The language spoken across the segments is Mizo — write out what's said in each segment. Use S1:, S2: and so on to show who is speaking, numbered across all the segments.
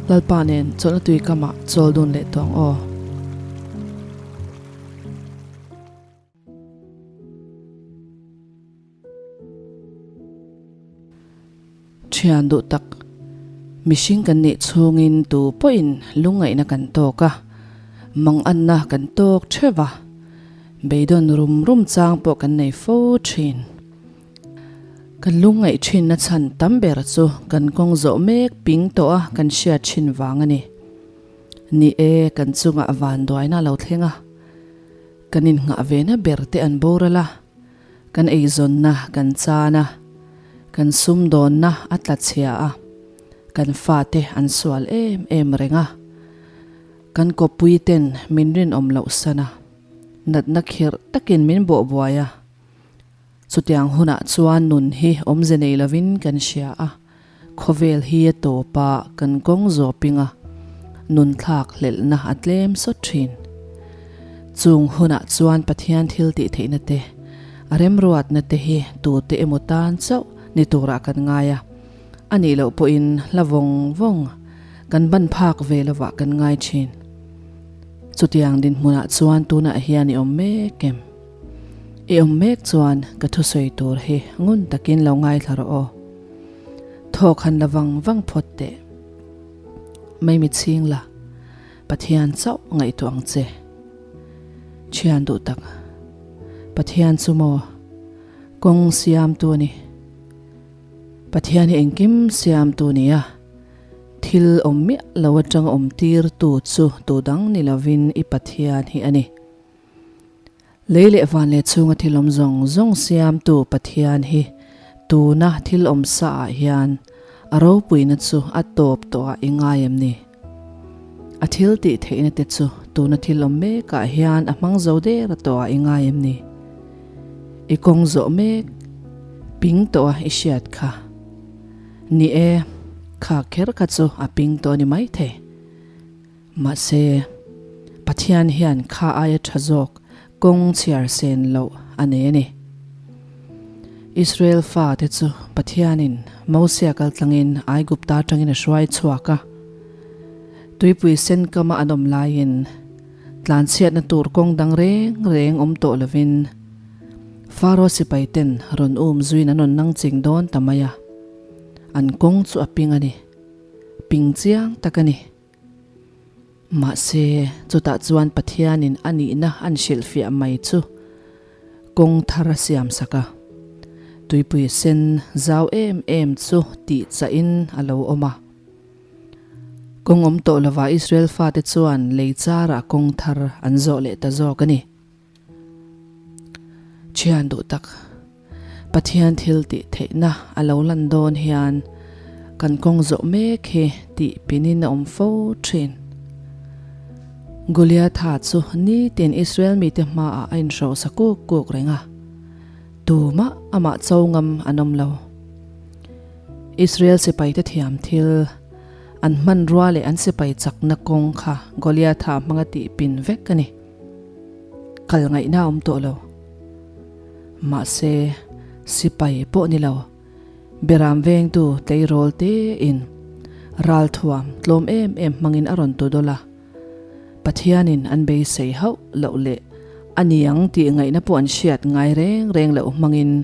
S1: Lalpa nen chawlhna tui kamah chawl dun leh tawh ang aw. Thian duh tak, mihring kan nih chhungin tu pawhin lungngaihna kan tawk a, manganna kan tawk theuh a, beidawn rum rum chang pawh kan nei fo thin. Kan lungngaih thinna chhan tam ber chu kan kawng zawh mek ping tawh a kan hriat thin vang a ni. Ni e, kan chungah vanduaina a lo thleng a, kan innghah vena ber te an boral a, Kan eizawnna kan chan a, kan sumdawnna a tla chhia a, kan fate an sual em em reng a, kan kawppui ten min rinawm loh san a, natna khirh takin min bawh buai a. Chutiang hunah chuan nun hi awmze nei lovin kan hria a, khawvel hi a tawp a, kan kawng zawping a, nun thlak hlelhna a tlem sawt thin. Chung hunah chuan Pathian thil tih theihna te, a remruatna te hi tute emaw tan chauh ni turah kan ngai a, a nih loh pawhin hla vawng vawng kan ban phak ve lovah kan ngai thin. Chutiang dinhmunah chuan tunah hian i awm mek em? I awm mek chuan ka thusawi tur hi ngun takin lo ngaithla rawh aw. Thawk han la vang vang phawt teh. Maimi chhing la, Pathian chauh ngaihtuah ang che. Thian duh tak, Pathian chu maw kawng siamtu a ni. Pathian hi engkim siamtu a ni a, thil awm miah lo atanga awm tirtu chu tu dang ni lovin i Pathian hi a ni. Lei leh van leh chhunga thil awm zawng zawng siamtu Pathian hi tuna thil awm sa ah hian a ropuina chu a tawp tawh ah i ngai em ni? A thil tih theihna te chu tuna thil awm mek ah hian a hmang zo der a tawh ah i ngai em ni? I kawng zawh mek ping tawh a i hriat kha. Ni e, kha kher kha chu a ping tawh a ni maithei. Mahse, Pathian hian kha aia tha zawk kawng chhiar sen loh a nei a ni. Israel fate chu Pathianin Mosia kaltlangin Aigupta atangin a hruai chhuak a. Tuipui sen kama an awm laiin tlanchhiatna tur kawng dang reng reng awm tawh lovin Faro sipaiten rawn um zuiin an rawn nang ching dawn ta mai a. An kawng chu a ping a ni. Ping chiang tak a ni. Mahse, chutah chuan Pathianin a nihna an hrilhfiah mai chu kawng thar a siamsak a. Tuipui sen zau em em chu tih chahin a lo awm a. Kawng awm tawh lovah Israel fate chuan lei charah kawng thar an zawh leh ta zawk a ni. Thian duh tak, Pathian thil tih theihna a lo lan dawn hian kan kawng zawh mek hi tih pinin a awm fo thin. Goliatha chu nitin Israel mite hmaah a inhrosa kuk kuk reng a, tumah amah cho ngam an awm lo. Israel sipaite thiam thil an hmanrua leh an sipai chakna kawng kha Goliatha hmanga tih pin vek a ni. Kal ngaihna a awm tawh lo. Mahse, sipai pawh ni lo, Beram vengtu tleirawl tein ralthuam tlawm em em hmangin a rawn tu dawlh a. Pathianin an beisei hauh loh leh a niang tih ngaihna pawh an hriat ngai reng reng loh hmangin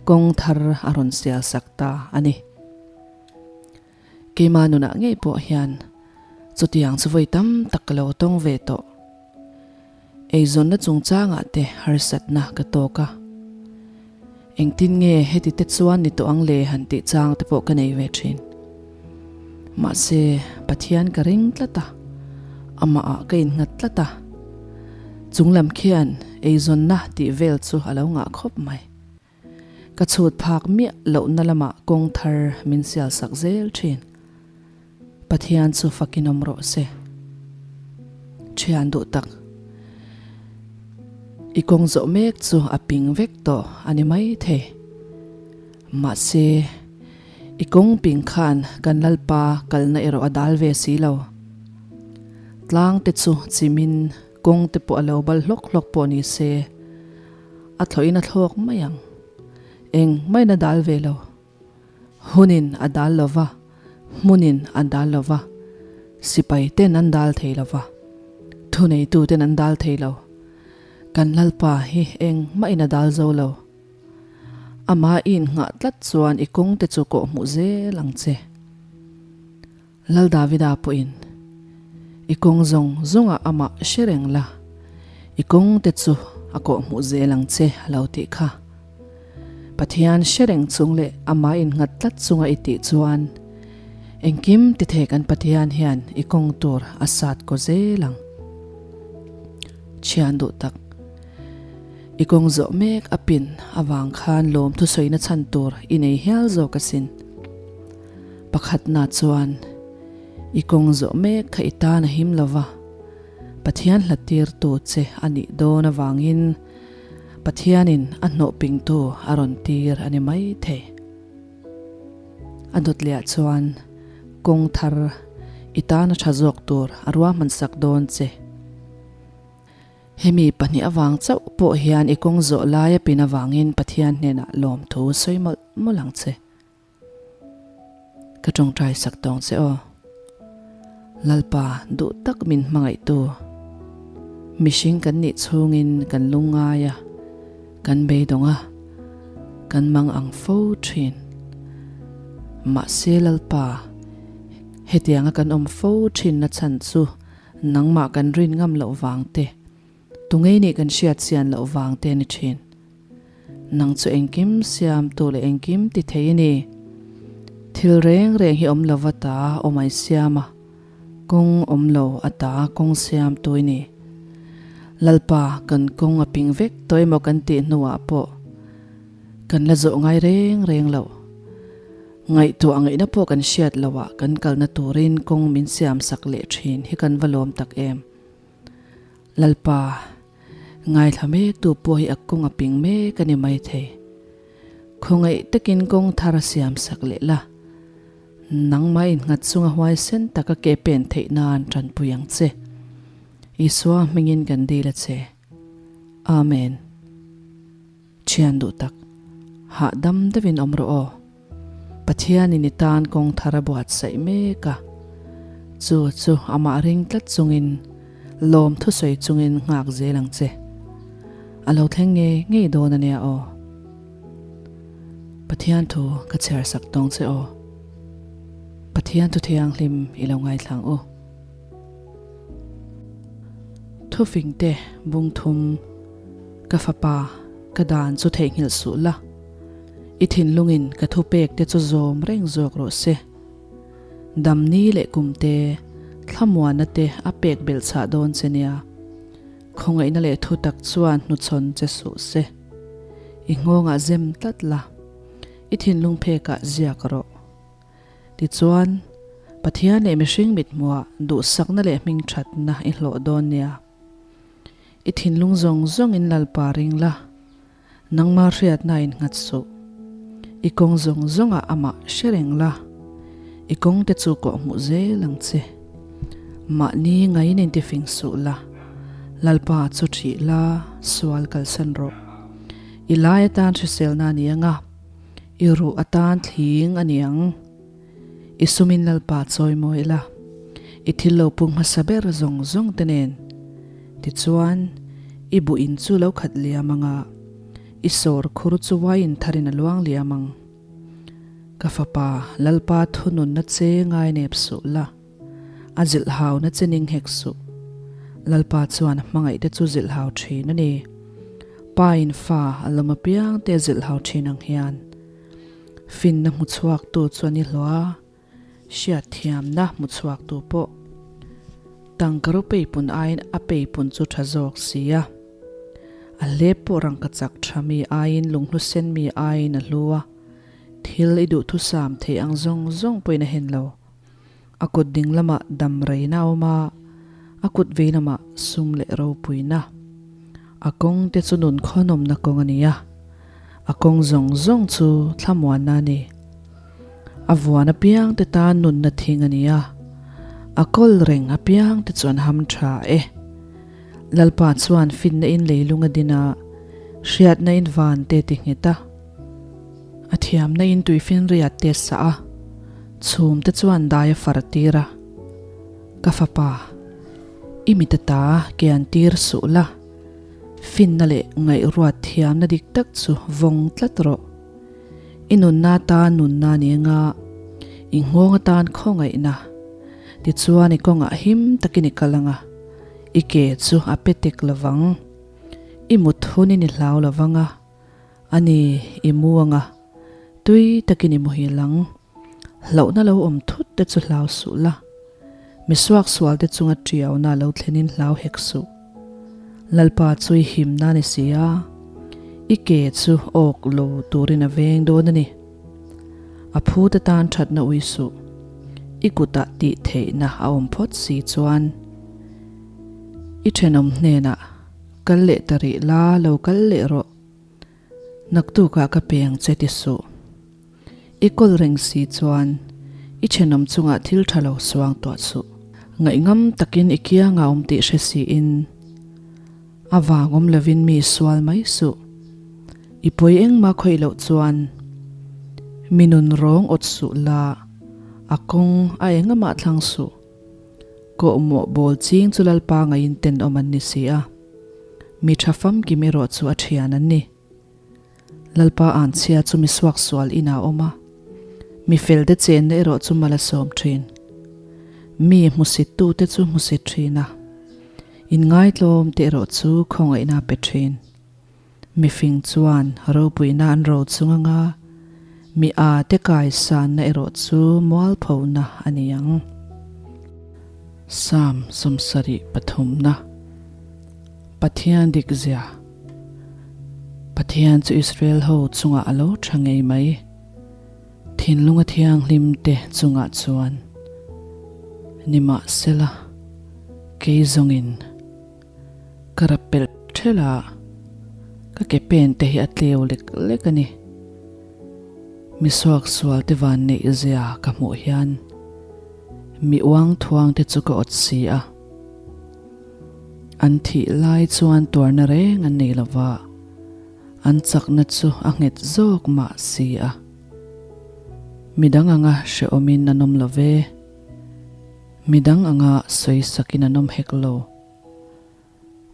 S1: kawng thar a rawn sial sak ta a ni. Keimah nunah ngei pawh hian chutiang chu vawi tam tak ka lo tawng ve tawh. Eizawnna chungchangah te harsatna ka tawk a. Engtin nge heti te chuan ni tawh ang le han tih chang te pawh ka nei ve thin. Mahse, Pathian ka ring tlat a, amahah ka innghat tlat a. Chunglam khian eizawnna tih vel chu a lo ngah khawp mai. Ka chhut phak miah lohna lamah kawng thar min sial sak zel thin. Pathian chu fakin awm rawh se. Thian duh tak. I kawng zawh mek chu a ping vek tawh a ni mai thei. Mahse, i kawng ping khan kan Lalpa kalna erawh a dal ve si lo. Tlang te chu chimin kawng te pawh a lo bal hlawk hlawk pawh ni se. A thlawhin a thlawk mai ang. Eng maiin a dal ve lo. Hunin a dal lo va, hmunin a dal lo va. Sipai ten an dal thei lo va, thuneitu ten an dal thei lo. Kan Lalpa hi engmah in a dal zo lo. Amah i innghah tlat chuan i kawng te chu kawh hmuh zel ang che. Lal Davida pawhin, I kawng zawng zawngah amah hre reng la, i kawng te chu a kawh hmuh zel ang che a lo tih kha. Pathian hre reng chung leh amah innghat tlat chunga i tih chuan engkim ti thei kan Pathian hian i kawng tur a sat kaw zel ang. Thian duh tak, i kawng zawh mek a pin avang khan lawm thusawina chhan tur i nei hial zawk asin. Pakhatna chuan, I kawng zawh mek kha i tan a him lo va, Pathian hlattirtu che a nih dawn avangin Pathianin a hnawh pingtu a rawn tir a ni mai thei. A dawtliah chuan kawng thar i tan a tha zawk tur a ruahmansak dawn che. Hemi pahnih avang chauh pawh hian i kawng zawh laia pin avangin Pathian hnenah lawmthu sawi mawlh mawlh ang che. Ka tawngtai sak tawng che aw. Lalpa duh tak min hmangaihtu. Mihring kan nih chhungin kan lungngai a, kan beidawng a, kan mang ang fo thin. Mahse Lalpa, hetianga kan awm fo thinna chhan chu nangmah kan rin ngam loh vang te, tungei nih kan hriat chian loh vang te a ni thin. Nang chu engkim siamtu leh engkim ti thei i ni. Thil reng reng hi awm lova ta awm ai siam a, kawng awm lo a ta kawng siamtu i ni. Lalpa kan kawng a ping vek tawh emaw kan tih hnuah pawh kan la zawh ngai reng reng loh. Ngaihtuah ngaihna pawh kan hriat loh ah kan kalna turin kawng min siamsak leh thin hi kan va lawm tak em. Lalpa. Ngaithla mek tu pawh hi a kawng a ping mek a ni maithei. Khawngaih takin kawng thar a siam sak leh la. Nangmah innghat chunga huaisen taka ke pen theih nan tanpui ang che. Isua hmingin kan dil a che. Amen. Thian duh tak, hahdam deuhin awm rawh aw. Pathianin i tan kawng thar a buatsaih mek a, chu chu amah ring tlat chungin lawm thusawi chungin nghak zel ang che. A lo thleng ngei ngei dawn a nia aw. Pathian thu ka chhiar sak tawng che aw. Pathian thu thianghlim i lo ngaithlang u. Thufing te bung thum ka fapa ka dan chu theihnghilh suh la. I thinlungin ka thupek te chu zawm reng zawk rawh se. Damni leh kumte, thlamuanna te a pek belh chhah dawn che nia. Khawngaihna leh thutak chuan hnuchhawn che suh se. I nghawngah zem tlat la, i thinlung phekah ziak rawh. Tichuan, Pathian leh mihring mithmuah duhsakna leh hmingthatna i hlawh dawn nia. I thinlung zawng zawngin Lalpa ring la. Nangma hriatna in nghat suh. I kawng zawng zawngah amah hre reng la, i kawng te chu kawh hmuh zel ang che. Mahni ngaiin in tifing suh la, Lalpa chu ṭhih la, sual kalsan rawh. I lai atan hriselna a ni ang a, i ruh atan thling a ni ang. I sumin Lalpa chawimawi la, i thil lo pung hmasa ber zawng zawng te nen. Tichuan, i buh in chu lo khat liam ang a, i sawr khur chu wine tharin a luang liam ang. Ka fapa, Lalpa thununna che ngai nep suh la, a zilhhauna che ning hek suh. Lalpa chuan a hmangaih te chu zilhhau thin a ni. Pa in fa a lawm apiang te a zilhhau thin ang hian. Finna hmu chhuaktu chu an i hlawh a, hriatthiamna hmu chhuaktu pawh tangka ro peipun aiin a peipun chu tha zawk si a. A hlep pawh rangka chak tha mi aiin lunghlu sen mi aiin a hlu a, thil i duhthusam theih ang zawng zawng pawhin a hen lo. A kut ding lamah dam reina a awm a, a kut vei lamah sum leh ropuina. A kawng te chu nun khawnawmna kawng a ni a, a kawng zawng zawng chu thlamuanna a ni. A vuan apiang te tan nunna thing a ni a, a kawl reng apiang te chu an ham tha e. Lalpa chuan finna in leilung a din a, hriatna in van te ti nghet a. A thiamna in tuifinriat te sah a, chhum te chuan dai a far tir a. Ka fapa, i mit ata kian tir suh la, finna leh ngaihruat thiamna dik tak chu vawng tlat rawh. I nunna atan nunna ni anga, i nghawng atan khawngaihna. Tichuan i kawngah him takin i kal anga, i ke chu a pe tek lovang. I mut hunin i hlau lovang a, a ni, i mu anga, tui takin i muhil ang. Hlauhna lo awm thut te chu hlau suh la, mi suaksual te chunga tiauna lo thlenin hlau hek suh. Lalpa chu i himna ni si a, i ke chu awk lo turin a veng dawn a ni. A phu te tan thatna ui suh, i kutah tih theihna a awm phawt si chuan. I thenawm hnenah, Kal leh ta rih la, lo kal leh rawh. Naktukah ka peng che ti suh. I kawl reng si chuan i thenawm chungah thil tha lo suang tuah suh. Ngaihngam takin i kiangah awm tih hre siin a vang awm lovin mi sual mai suh. I pawi engmah khawih loh chuan mi nun rawng awt suh la, a kawng a engamah thlang suh. Kawhmawh bawl ching chu Lalpa ngaiin tenawm an ni si a. Mi tha famkim erawh chu a thian an ni. Lalpa anchhia chu mi suaksual inah a awm a, mi felte chenna erawh chu mal a sawm thin. Mi hmusittute chu hmusit thin a, inngaitlawmte erawh chu khawngaihna a pe thin. Mifing chuan ropuina an ro chung anga mi a te kaisanna erawh chu mualphona a ni ang. Psalm 73 na Pathian dikzia Pathian chu Israel ho chungah a lo tha ngei mai. Thinlunga thianghlim te chungah chuan nimahsela kei zawngin Ka rap pelh thelh a, ka ke pen te hi a tleu lek lek a ni. Mi suaksual te van neih zia ka hmuh hian mi uang thuang te chu ka awt si a. An thih lai chuan tuarna reng an nei lova, an chakna chu a nghet zawk mah si a. Midang anga hrehawmin an awm lo ve. Midang anga sawi sakin an awm hek lo.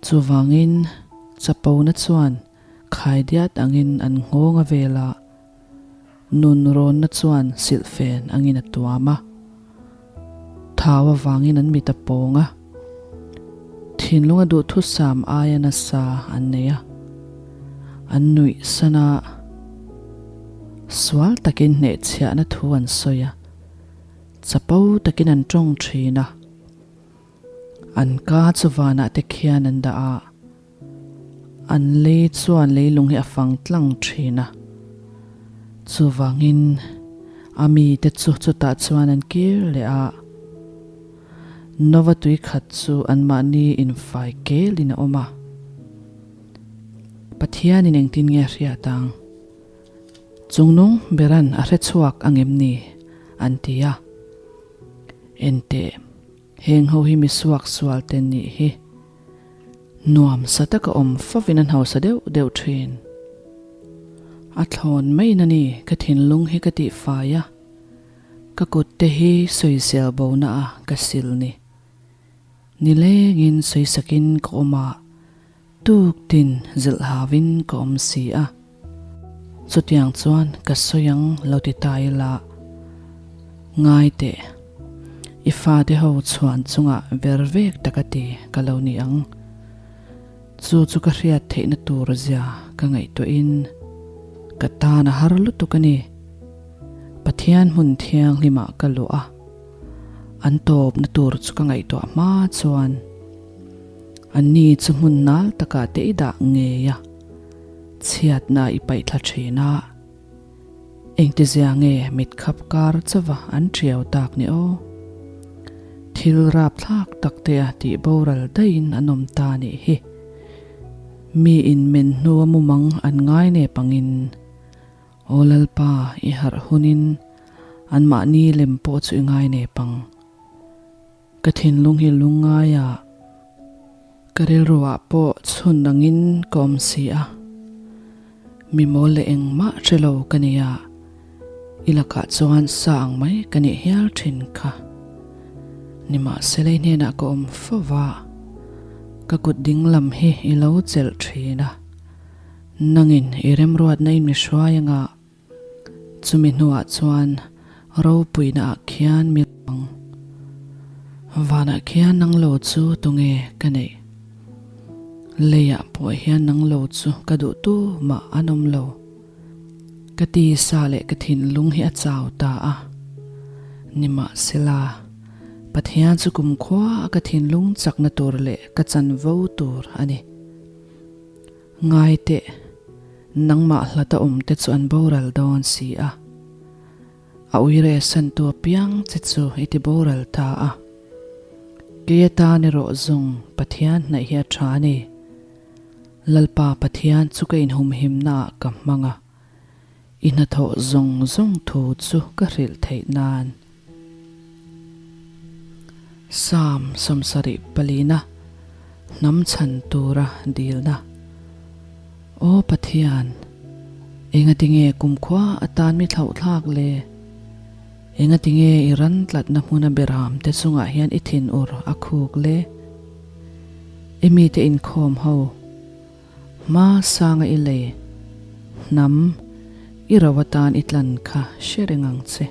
S1: Chuvangin, chapona chuan khaidiat angin an nghawng a vel a, nun rawnna chuan silhfen angin a tuam a. Thau avangin an mit a pawng a, thinlunga duhthusam aia nasa an nei a, an nuih san a, sual takin hnehchhiahna thu an sawi a, chapo takin an tawng thin a. An ka chu vanah te khian an dah a, an lei chuan leilung hi a fang tlang thin a. Chuvangin a mite chu chutah chuan an kir leh a, Nova tui khat chu anmahni infai kelin a awm a. Pathianin engtin nge a hriat ang? Chungnung beran a hre chhuak angem ni? an ti a. Enteh. Heng ho hi mi suak sual te nih hi nuam sa taka awm fovin an hausa deuh deuh thin. A thlawn maiin a ni ka thinlung hi ka tihfai a, ka kut te hi sawisel bona a ka sil ni. Nilengin sawisakin ka awm a, tuk tin zilh hauin ka awm si a. Chutiang chuan ka sawi ang lo ti ta ila, Ngai teh, i fate ho chhuan chungah ver vek taka ti ka lo ni ang. Chu chu ka hriat theihna tur zia ka ngaihtuahin ka tan a har lutuk a ni. Pathian hmun thianghlimah ka luh a, an tawpna tur chu ka ngaihtuah hma chuan anni chu hmun nal takah te i dah ngei a. Chhiatna i paih thla thin a, engtizia nge mit khap kar chauva an ṭiau tak ni aw? Thil rapthlak tak te a tih boral daihin an awm ta nih hi. Mi in men hnua mumang an ngai nep angin, Aw Lalpa i harh hunin anmahni lem pawh chu i ngai nep ang. Ka thinlung hi lungngai a, ka rilruah pawh chhun angin ka awm si a. Mi mawl leh engmah hre lo ka ni a, i lakah chuan sa ang mai ka nih hial thin kha. Nimahsela i hnenah ka awm fo va, ka kut dinglam hi i lo chelh thin a. Nangin i remruatna in mi hruai anga chumi hnuah chuan ropuina ah khian mi ang. Vanah khian nang lo chu tunge ka neih? Leiah pawh hian nang lo chu ka duh tu mah an awm lo. Ka tisa leh ka thinlung hi a chau ta a. Nimahsela, Pathian chu kumkhua a ka thinlung chakna tur leh ka chanvo tur a ni. Ngai teh, nangmah hlata awmte chu an boral dawn si a. A uire santu apiang che chu i ti boral ta a. Kei atan erawh zawng Pathian hnaih hi a tha a ni. Lalpa Pathian chu ka inhumhimnaah ka hmang a, i hnathawh zawng zawng thu chu ka hrilh theih nan. Psalm 74 Hnam chhan tura dilna. Aw Pathian, engatinge kumkhua atan mi thlauhthlak le? Engatinge i ran tlatna hmuna beram te chungah hian i thinur a khuk le? I mite inkhawm ho hma sanga i lei hnam i ro atan i tlan kha hre reng ang che.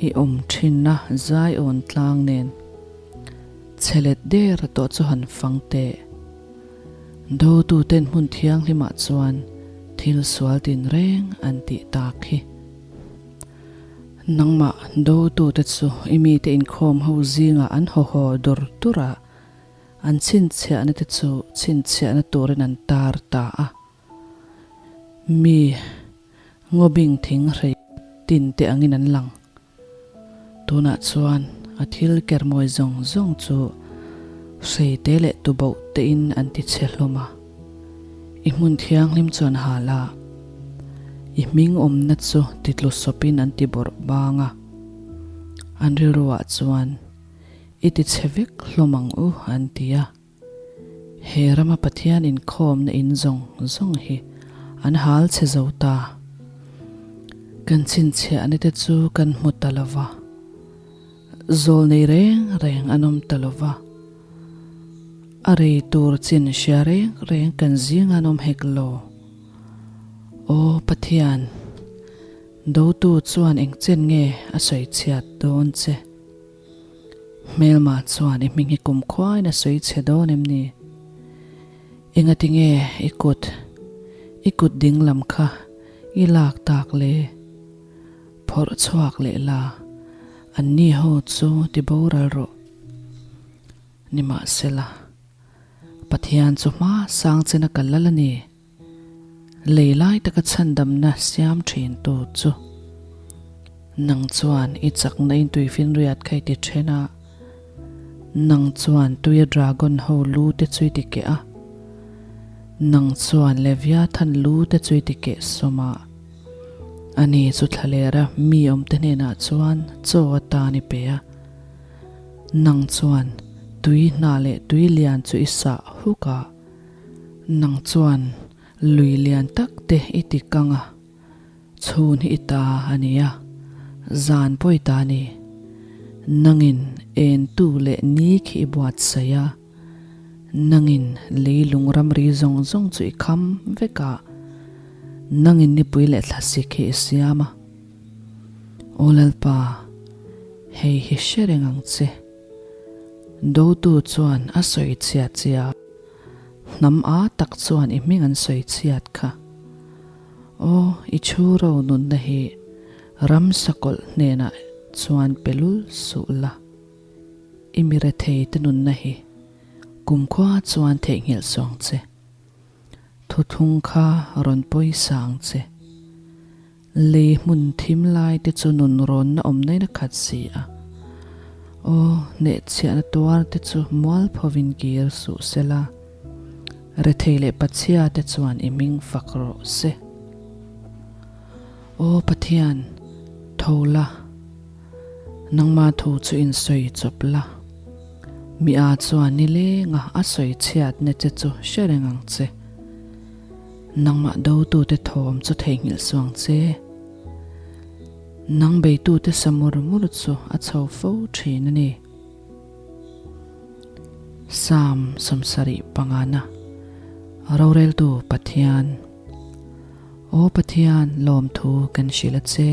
S1: I awm thinna zaiawn tlang nen che let der tawh chu han fang teh. Dotuten hmun thianghlimah chuan thil sual tinreng an tih tak hi. Nangmah dotute chu i mite inkhawm ho zingah an haw haw dur dur a, an chhinchhiahna te chu chhinchhiahna turin an tar ta a. Mi ngawbing thing hrei tin te angin an lang. Tunah chuan a thil kermawi zawng zawng chu hrei te leh tuboh tein an ti chhe hlawm a. I hmun thianghlim chu an hal a, i hming awmna chu titlu sawpin an ti bawrh bang a. An rilruah chuan, I ti chhe vek hlawm ang u, an ti a. He rama Pathian inkhawmna in zawng zawng hi an hal chhe zo ta. Kan chhinchhiahna te chu kan hmu ta lo va, zawl nei reng reng an awm ta lo va. A rei tur chin hria reng reng kan zing an awm hek lo. Aw Pathian, dotu chuan engchen nge a sawi chhiat dawn che? Hmelma chuan i hming hi kumkhuain a sawi chhe dawn em ni? Engati nge i kut, i kut dinglam kha i lak tak le? Phawrh chhuak leh la, anni ho chu ti boral rawh. Nimahsela, Pathian chu hma sang chena kal lal a ni. Lei lai taka chhandamna siam thintu chu nang chuan i chakna in tuifinriat kha i ti then a, nang chuan tuia dragon ho lu te chu i ti keh a, nang chuan Leviathan lu te chu i ti keh sawm a, ani chu thlalera mi awmte hnenah chuan chaw atan i pe a. Nang chuan tui hna leh tui lian chu i sah huk a, nang chuan lui lian tak te i ti kang a, chhun hi i ta a ni a, zan pawh i ta a ni. Nangin en tu leh ni khi i buatsaih a, nangin leilung ramri zawng zawng chu i kham vek a, nangin nipui leh thlasik hi i siam a. Aw Lalpa, hei hi hre reng ang che. Dotu chuan a sawi chhiat che a, hnam a tak chuan i hming an sawi chhiat kha. Aw, i thu ro nunna hi ramsa kawlh hnenah chuan pe lul suh la. I mi rethei te nunna hi kumkhua chuan theihnghilh suang che. Thuthlung kha rawn pawisa ang che. Lei hmun thim lai te chu nun rawnna awm nain a khat si a. Aw, hnehchhiahna tuar te chu mualphovin kir suh se la, rethei leh pachhia te chuan i hming fak rawh se. Aw Pathian, tho la, nangma thu chu insawi chawp la, mi a chuan nilenga a sawi chhiatna che chu hre reng ang che. Nangmah dotute thawm chu theihnghilh suang che. Nang beitute sa mur mur chu a chho fo thin a ni. Psalm 75 na, Roreltu Pathian. Aw Pathian, lawmthu kan hrilh a che.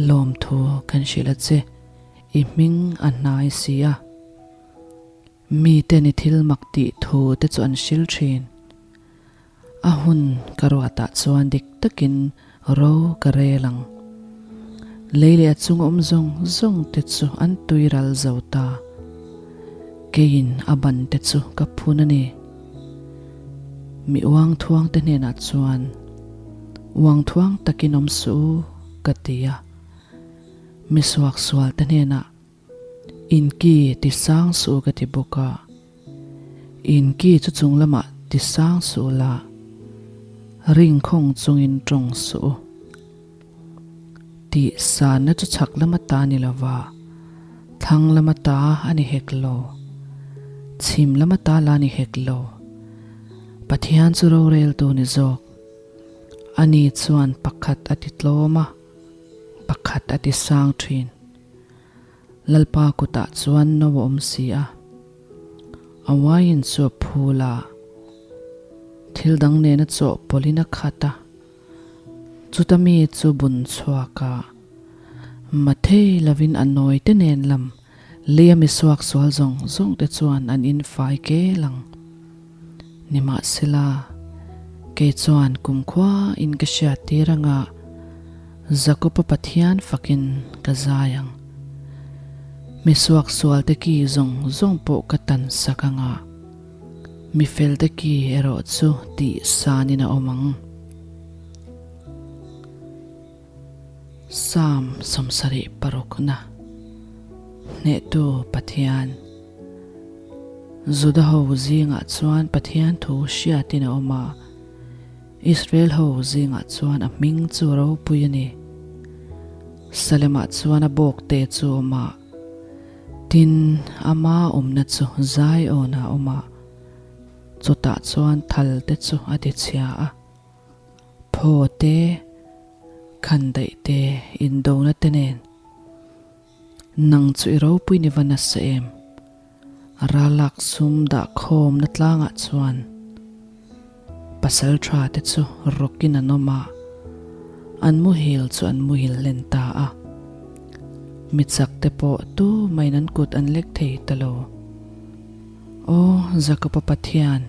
S1: Lawmthu kan hrilh a che, i hming a hnai si a. Miten i thil mak tih thu te chu an hril thin. A hun ka ruatah chuan dik takin ro ka rel ang. Lei leh a chung awm zawng zawng te chu an tui ral zo ta. Keiin a ban te chu ka phun a ni. Mi uang thuang te hnenah chuan, Uang thuang takin awm suh u, ka ti a. Mi suaksual te hnenah, In ki ti sang suh ka ti bawk a, in ki chu chung lamah ti sang suh la, ring khawng chungin tawng suh u. Tih sanna chu chhak lama ta ni lova, thlang lama ta a ni hek lo, chhim lama ta la ni hek lo. Pathian chu roreltu ni zawk. Ani chuan pakhat a ti tlawm a, pakhat a ti sang thin. Lalpa kutah chuan no a awm si a, a wine chu a phul a, thil dang nena chawhpawlhin a khat a, chuta mi chu bun chhuak a, mathei lovin a nawi te nen lam leia mi suak sual zawng zawng te chuan an infai kel ang. Nimahsela, kei chuan kumkhua in ka hriat tir anga Jakob-a Pathian fakin ka zai ang. Mi suaksualte ki zawng zawng pawh ka tan sak anga, mi felte ki erawh chu tih sanin a awm ang. Psalm 76 na, Hnehtu Pathian. Juda ho zingah chuan Pathian thu hriatin a awm a. Israel ho zingah chuan a hming chu ropui a ni. Salemah chuan a bawkte chu a awm a, tin, ama awmna chu Zion-ah a awm a, chutah chuan thal te chu a ti chhia a, phaw te, khandaih te, indona te nen. Nang chu i ropui ni va nasa em? Ralak sum dah khawmna tlangah chuan pasal tha te chu rawkin an awm a, an muhil chu an muhil hlen ta a. Mi chak te pawh tu main an kut an lek thei ta lo. Aw Jakob-a Pathian,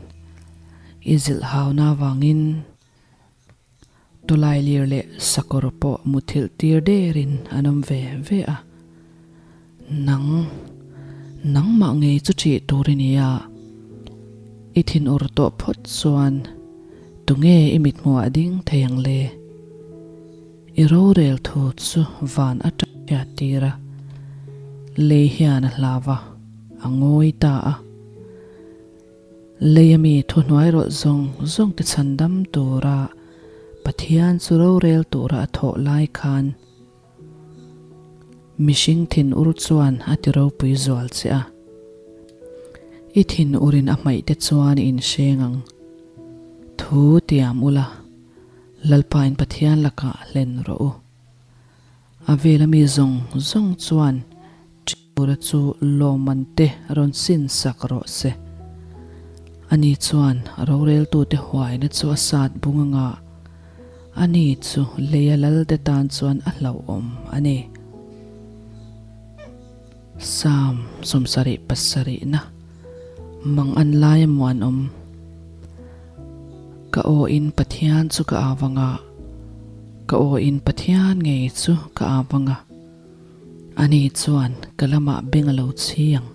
S1: i zilh hauna avangin Tawlailir leh sakawr pawh muthilh tir derin an awm ve ve a. Nang, nangmah ngei chu ṭih tur i ni a, i thinur tawh phawt chuan tunge i mithmuhah ding thei ang le? I rorel thu chu van aṭang hriat tir a, lei hian a hlau a, a ngawi ta a. Leia mi thuhnuai rawlh zawng zawng te chhandam tura Pathian chu rorel tura a thawh lai khan mihring thinur chuan a ti ropui zual che a. I thinurin a hmaih te chuan i inhreng ang. Thu tiam ula, Lalpain Pathian lakah hlen rawh u. A vela mi zawng zawng chuan Ṭiura chu lawmman te rawn sin sak rawh se. Ani chuan roreltute huaina chu a sat bung anga, ani chu leia lalte tan chuan a hlauhawm a ni. Psalm 77 na Mang an laia muanawm. Ka aw in Pathian chu ka au anga, ka aw in Pathian ngei chu ka au anga. Ani chuan ka lamah beng a lo chhi ang.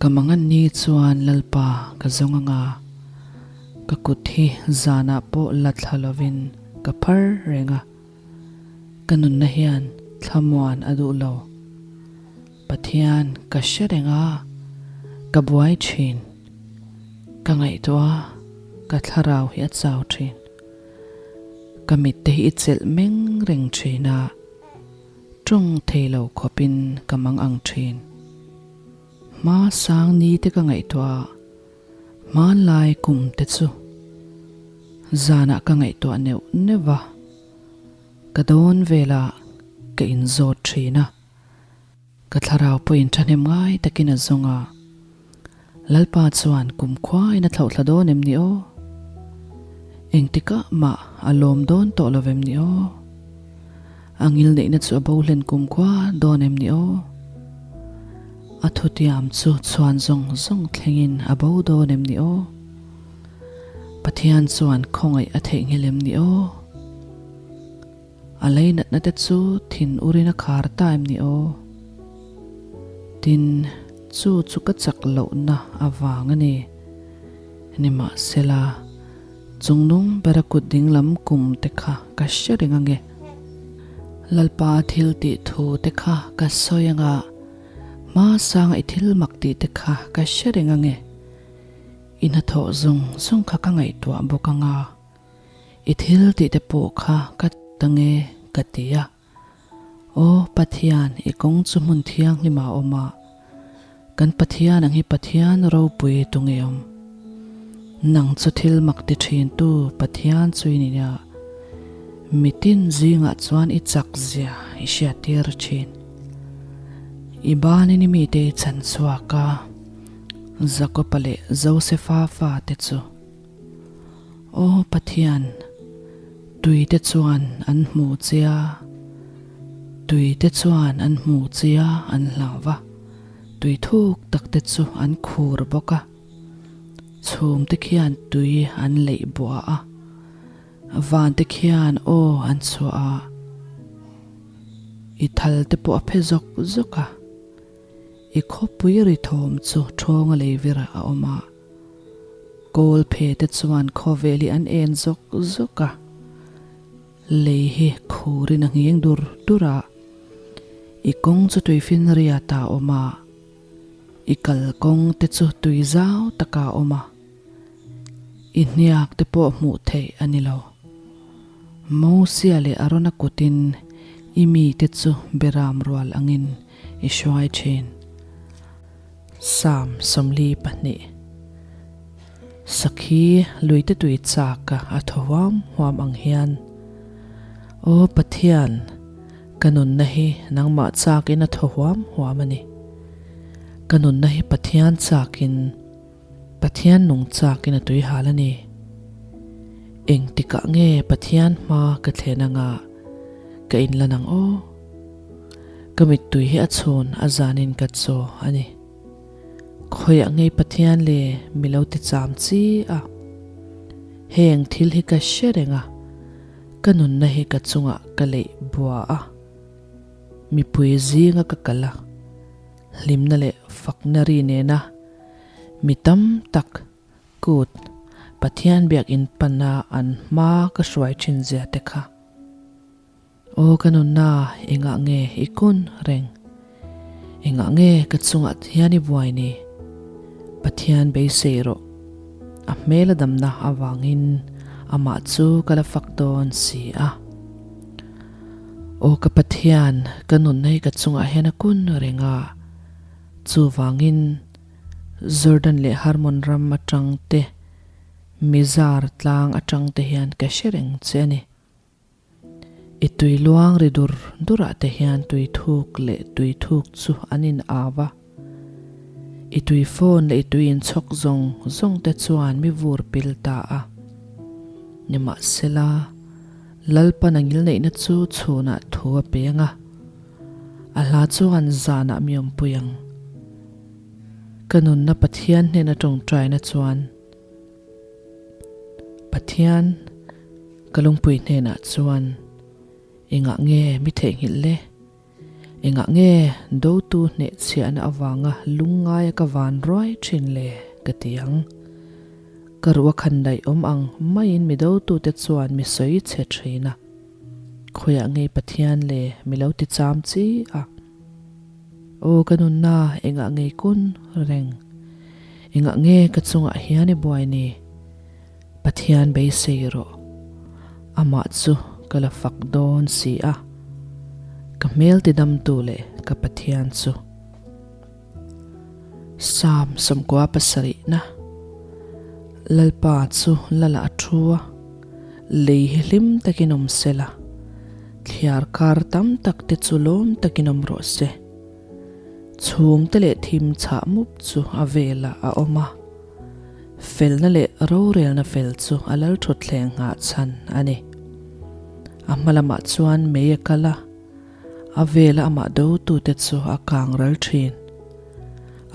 S1: Ka mangan ni chuan Lalpa ka zawng anga, ka kut hi zanah pawh la thla lovin ka phar reng a. Ka nunna hian thlamuan a duh lo. Pathian ka hre reng a, ka buai thin. Ka ngaihtuah a, ka thlarau hi a chau thin. Ka mitte hi i chelh meng reng thin a, tawng thei lo khawpin ka mang ang thin. Hma sang ni te ka ngaihtuah a, hmanlai kum te chu zanah ka ngaihtuah neuh neuh a, ka dawn velah ka inzawt thin a. Ka thlarau pawhin thahnem ngai takin a zawng a. Lalpa chuan kumkhuain a thlauhthla dawn em ni aw? Engtikah mah a lawm dawn tawh lo vem ni aw? A ngilneihna chu a bo hlen kumkhua dawn em ni aw? A thutiam chu chhuan zawng zawng thlengin a bo dawn em ni aw? Pathian chuan khawngaih a theihnghilh em ni aw? A leinatna te chu thin urin a khar ta em ni aw? Tin, chu chu ka chak lohna avang a ni. Nimahsela, chungnung bera kut dinglam kum te kha ka hre reng ange. Lalpa thil tih thu te kha ka sawi anga, hmasanga i thil mak tih te kha ka hre reng ange. I hnathawh zawng zawng kha ka ngaihtuah bawk anga. I thil tih te pawh kha ka ta nge ka ti a. Aw Pathian, i kawng chu hmun thianghlim ah a awm a, kan Pathian ang hi Pathian ropui tu nge awm? Nang chu thil mak ti thin tu Pathian chu i ni a, mitin zingah chuan i chak zia i hriat tir thin. I banin i mite i chhan chhuak a, Jakopa leh Josefa fate chu. Aw Pathian, tuite chuan an hmu che a, tuite chuan an hmu che a an hlau va, tui thuk tak te chu an khur bawk a, chhum te khian tui an leih buah a, van te khian aw an chhuah a, i thal te pawh a phe zawk zawk a, i khawpui ri thawm chu ṭhawnga lei virah a awm a. Kawl phe te chuan khawvel hi an en zawk zawk a, lei hi khurin a ngheng dur dur a, i kawng chu tuifinriat ah a awm a, i kalkawng te chu tui zau takah a awm a, i hniak te pawh hmuh theih a ni lo. Mosia leh Arona kutin i mite chu beram rual angin i hruai thin. Psalm 42 Sakhi luite tui chak a a thaw huam huam ang hian, Aw Pathian, ka nunna hi nangmah chakin a thaw huam huam a ni. Ka nunna hi Pathian chakin, Pathian nung chakin a tui hal a ni. Engtikah nge Pathian hma ka thlen anga ka inlan ang aw? Ka mittui hi a chhun a zanin ka chaw a ni. Khawiah ngei Pathian le mi lo ti cham chi a. Heng thil hi ka hre reng a, ka nunna hi ka chungah ka leih bua a. Mipui zinga ka kal a, hlimna leh fakna ri nena mi tam tak kut Pathian biakinn pana an hma ka hruai thin zia te kha. Aw ka nunna, engah nge i kun reng? Engah nge ka chungah hian i buai ni? Pathian beisei rawh. A hmel a damna avangin amah chu ka la fak dawn si a. Aw ka Pathian, ka nunna hi ka chungah hian a kun reng a. Chuvangin Jordan leh Hermon ram atang te, Mizar tlang atang te hian ka hre reng che a ni. I tui luang ri dur durah te hian tui thuk leh tui thuk chu an in au a. I tui phone leh i tui inchhawk zawng zawng te chuan mi vur pil ta a. Nimahsela, Lalpan a ngilneihna chu chhunah thu a peng a, a hla chuan zanah mi awmpui ang. Ka nunna Pathian hnena tawngtaina chuan Pathian ka lungpui hnenah chuan engah nge mi theihnghilh le? Engah nge dotu hnehchhiahna avanga lungngaia ka van ruai thin le? ka ti ang. Ka ruh a khan daih awm ang maiin mi dotute chuan mi sawi chhe thin a. Khawiah nge Pathian le mi lo ti cham chi a? Aw ka nunna engah ngei kun reng? Engah nge ka chungah hian i buai ni? Pathian beisei rawh. Amah chu ka la fak dawn si a. Ka hmel tidamtu leh ka Pathian chu. Psalm 77 Lalpa chu lala a thu a, lei hi hlim takin awm se la, thliar kar tam tak te chu lawm takin awm rawh se. Chhumte leh thim chhah mup chu a velah a awm a. Felna leh rorelna fel chu a lal thutthleng nghah chhan a ni. A hma lamah chuan mei a kal a, a vela amah dotute chu a kang ral thin.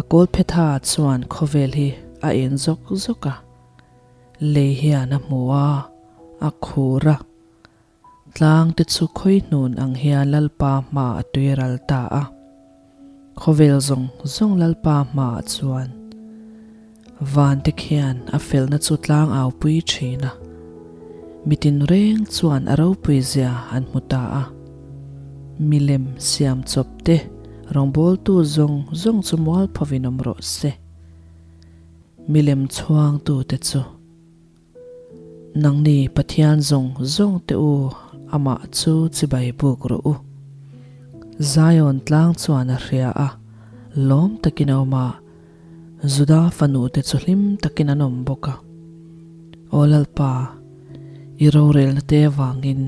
S1: A kawlphetha chuan khawvel hi a en zawk zawk a, lei hian a hmu a, a khur a. Tlang te chu khawi hnun ang hian Lalpa hma a tui ral ta a. Khawvel zawng zawng Lalpa hma ah chuan van te khian a felna chu tlang au pui thin a. Mitin reng chuan a ropui zia an hmu ta a. Milem siam chawp te rawngbawltu zawng zawng chu mualphovin awm rawh se. Milem chhuangtute chu. Nangni Pathian zawng zawng te u, amah chu chibai buk rawh u. Zion tlang chuan a hria a, lawm takin a awm a, Juda fanu te chu hlim takin an awm bawk a. Aw Lalpa, i rorelna te avangin,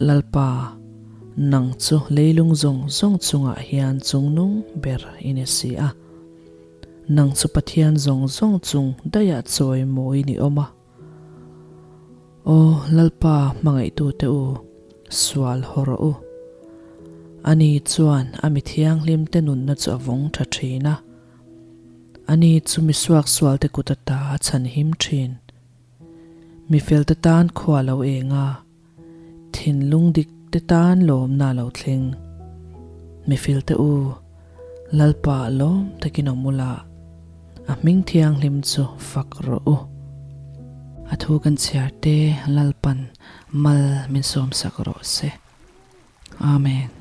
S1: Lalpa, nang chu leilung zawng zawng chungah hian chungnung ber i ni si a. Nang chu Pathian zawng zawng chung daihah chawi mawi ni awm a. Aw Lalpa hmangaihtute u, sual haw rawh u. Ani chuan a mi thianghlimte nunna chu a vawng tha thin a. Ani chu mi suaksualte kut ata a chhanhim thin. Mi felte tan khua lo eng a. Thinlung dik te tan lawmna lo thleng. Mifil te u, Lalpa lawm takin awm ula, a hming thianghlim chu fak rawh u. A thu kan chhiar te Lalpan mal min sawmsak rawh se. Amen.